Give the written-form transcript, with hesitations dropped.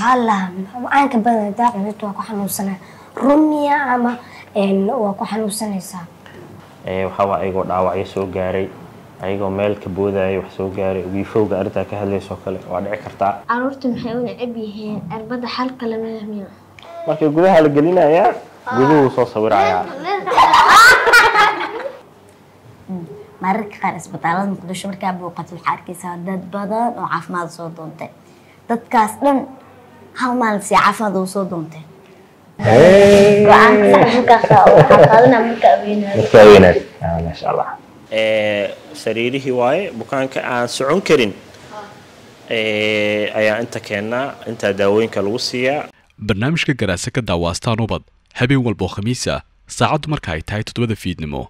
Waxaa la macaanka badan hadaa cuntid waa ku xanuunsanaa, rumiya ama waa ku xanuunsanaysaa. Waxaa waa ayagoo dhaawacyo soo gaaray, ayagoo meel ka boodaya wax soo gaaray, wiifowga arrintaa ka hadlaysoo kale waa dhici kartaa. Caruurta maxay u neceb yihiin cirbada? Xalka lama fahmiyo. Marka gudaha la gelinayaa, guduhu soo sawirayaa. Mararka qaar isbitaalada Muqdisho markaa booqato, waxaa arkaysaa dad badan oo caafimaad soo doontay. Dadkaas dhan hal maalin si caafimaad ugu soo doontay. Go-aanka sax markaa waxaa qaadanaa markaa weynaado. Markaa weynaad, maasha Allah. Sariirihii waaye, bukaanka aan socon karin ayaa inta keennaa, intaa daawooyinka lagu siiyaa. Barnaamijka Garaase ka daawaastaan ubad habeen walba oo Khamiis ah, saacaddu marka ay tahay 7da fiidnimo.